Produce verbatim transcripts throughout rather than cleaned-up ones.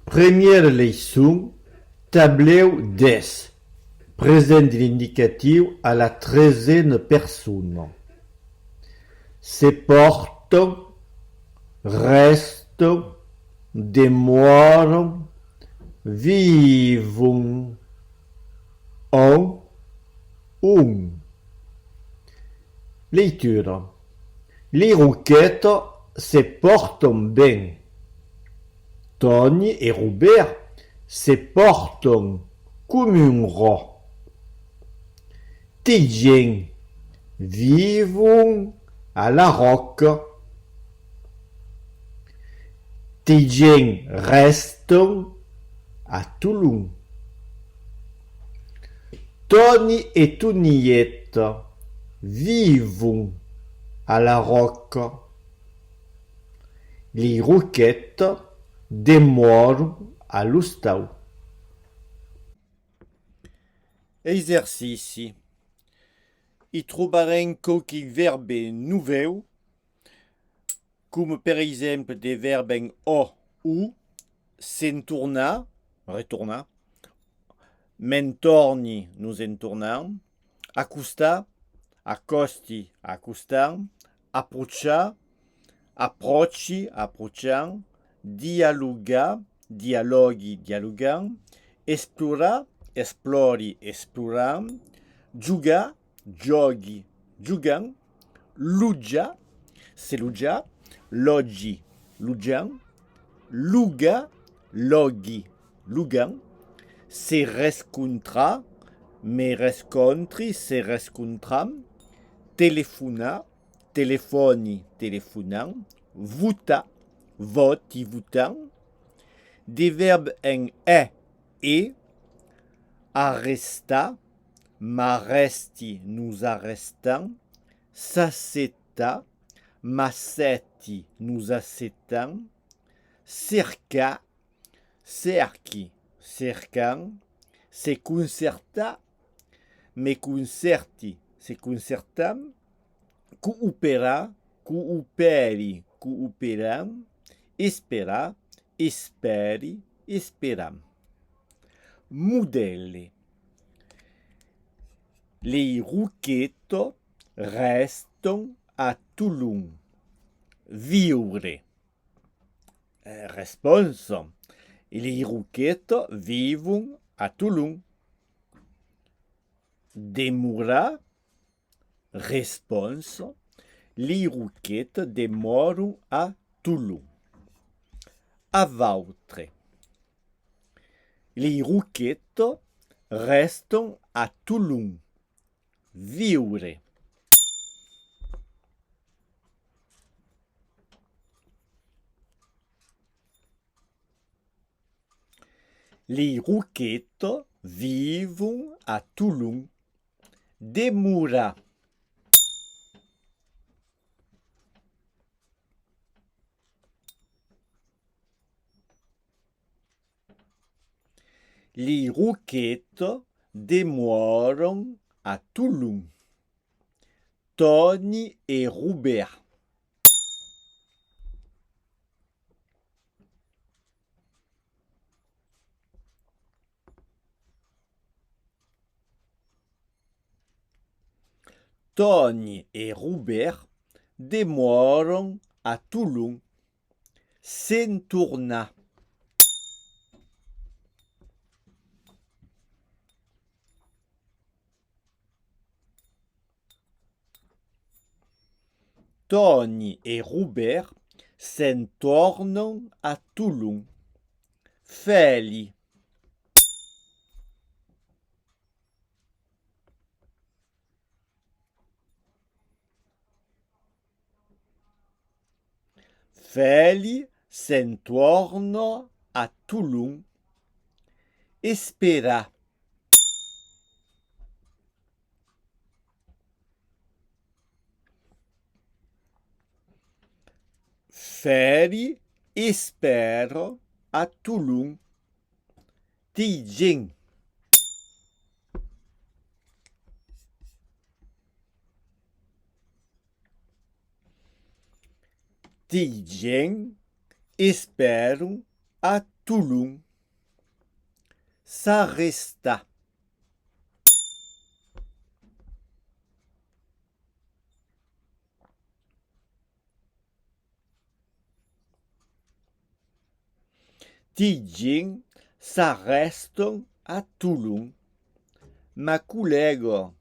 Premiera leiçon, tablèu dètz, present de l'indicatiu a la tresena persona. Se pòrtan, rèstan, demòran, vivon, an, on. Leitura. Lei Roqueta se pòrtan ben. Tòni e Robèrt se pòrtan coma un rò. Tei gents vivon a La Ròca. Tei gents rèstan a Tolon. Tòni e Tonieta vivon a La Ròca. Lei Roqueta demòran a l'ostau. Exercici. I trobarem quauquei vèrbes novèus, coma per exemple de vèrbes en o, o, s'entornar, retornar, m'entorni, nos entornam, acostar, acòsti, acostam, aprochar, apròchi, aprocham, dialogar, dialògui, dialogam, explorar, explòri, exploram, jogar, jògui, jogam, lotjar, se lotjar, lògi, lotjam, logar, lògui, logam, se rescontrar, me rescontri, se rescontram, telefonar, telefòni, telefonam, votar, vòti, votam, de vèrbes en è, e, arrestar, m'arrèsti, nos arrestam, s'assetar, m'assèti, nos assetam, cercar, cèrqui, cercam, se concertar, me concèrti, se concertam, cooperar, coopèri, cooperam, esperar, espèri, esperam. Modèl. Lei Roqueta rèstan a Tolon. Viure. Eh, responsa. Lei Roqueta vivon a Tolon. Demorar. Responsa. Lei Roqueta demòran a Tolon. A vautre. Lei Roqueta rèstan a Tolon. Viure. Lei Roqueta vivon a Tolon. Demorar. Lei Roqueta demòran a Tolon. Tòni e Robèrt. Tòni e Robèrt demòran a Tolon. S'entornar. Tòni e Robèrt s'entornan a Tolon. Fèli. Fèli s'entorna a Tolon. Esperar. Fèli espèra a Tolon. Tei gents. Tei gents espèran a Tolon. S'arrestar. Ti gents s'arrèstan a Tolon. Ma collèga.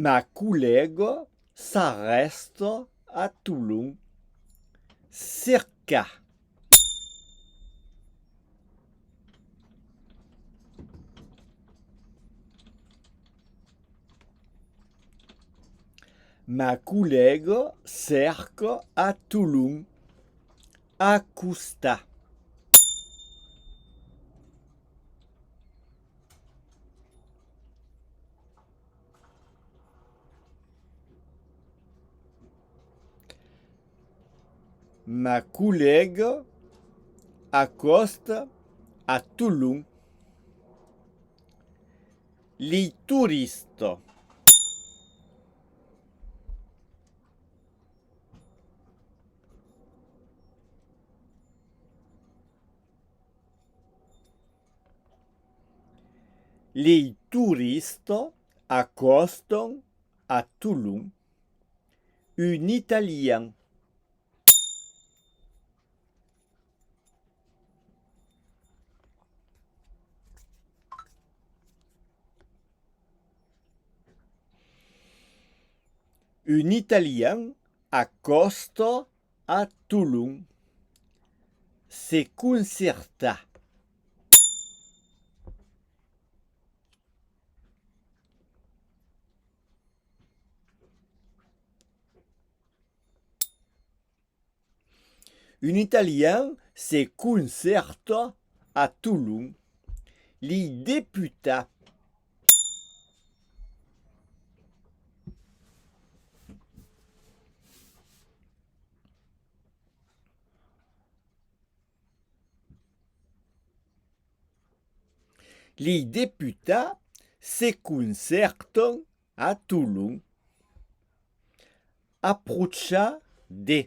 Ma collèga s'arrèsta a Tolon. Cercar. Ma collèga cerca a Tolon. Acostar. Ma collèga acòsta a Tolon. Li toristas. Li toristas acòstan a Tolon. Un Italian. Un Italian acòsta a Tolon. Se concertar. Un Italian se concèrta a Tolon. Li deputats. Li deputats se concèrtan a Tolon. Aprochar de.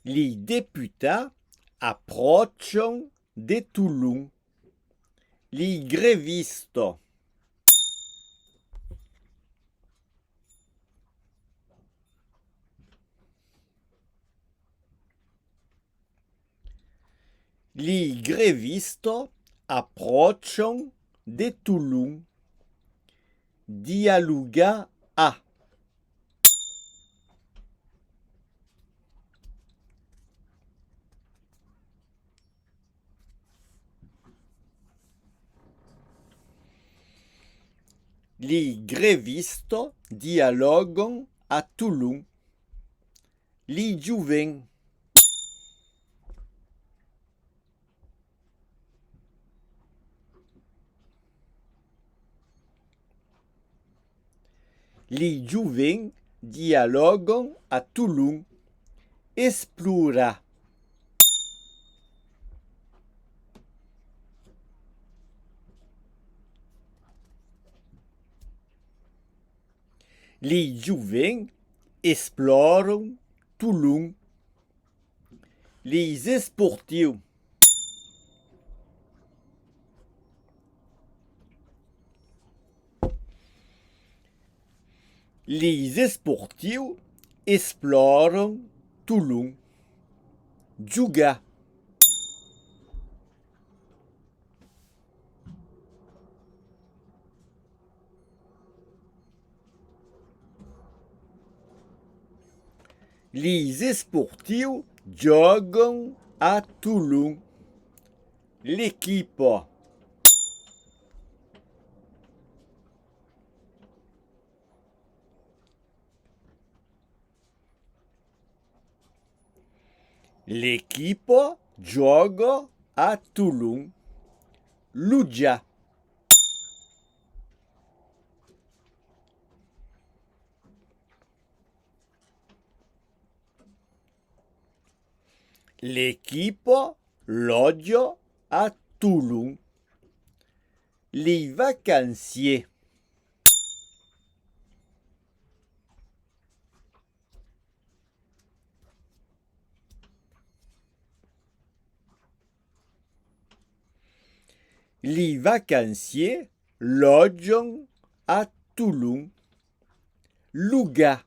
Li deputats apròchan de Tolon. Li grevistas. Li grevistas apròchan de Tolon. Dialogar a. Li grevistas dialògan a Tolon. Li jovents. Li jovents dialògan a Tolon. Explorar. Li jovents explòran Tolon. Lis esportius. Lis esportius explòran Tolon. Jogar. Lis esportius jògan a Tolon. L'equipa. L'equipa jòga a Tolon. Lotjar. L'equipa lòtja a Tolon. Li vacanciers. Li vacanciers lòtjan a Tolon. Logar.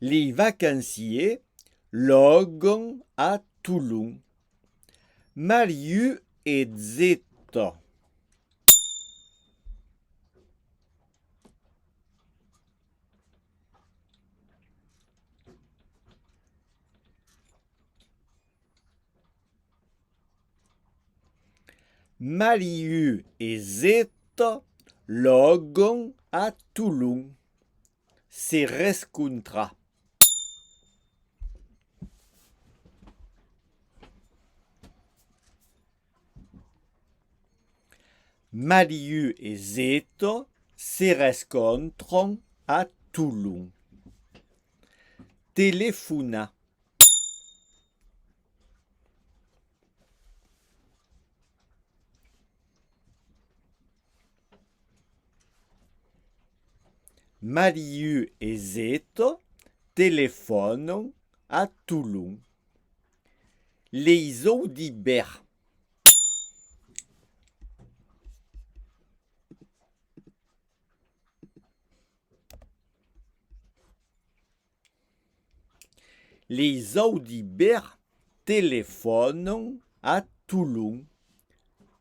Li vacanciers lògan a Tolon. Mariu e Zeta. Mariu e Zeta lògan a Tolon. Se rescontrar. Mariu e Zeta se rescontran a Tolon. Telefonar. Mariu e Zeta telefònan a Tolon. Leis Audibèrt. Leis Audibèrt telefònan a Tolon.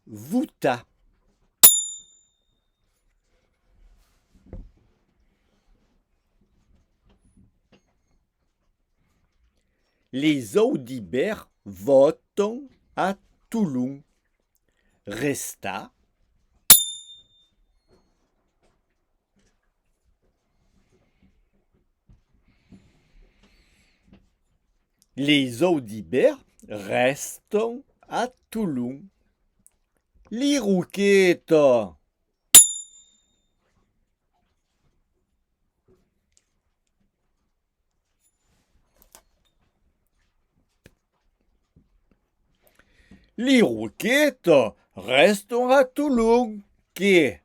Votar. Leis Audibèrt vòtan a Tolon. Restar. Leis Audibèrt rèstan a Tolon. Li Roqueta. Li Roqueta rèstan a Tolon, que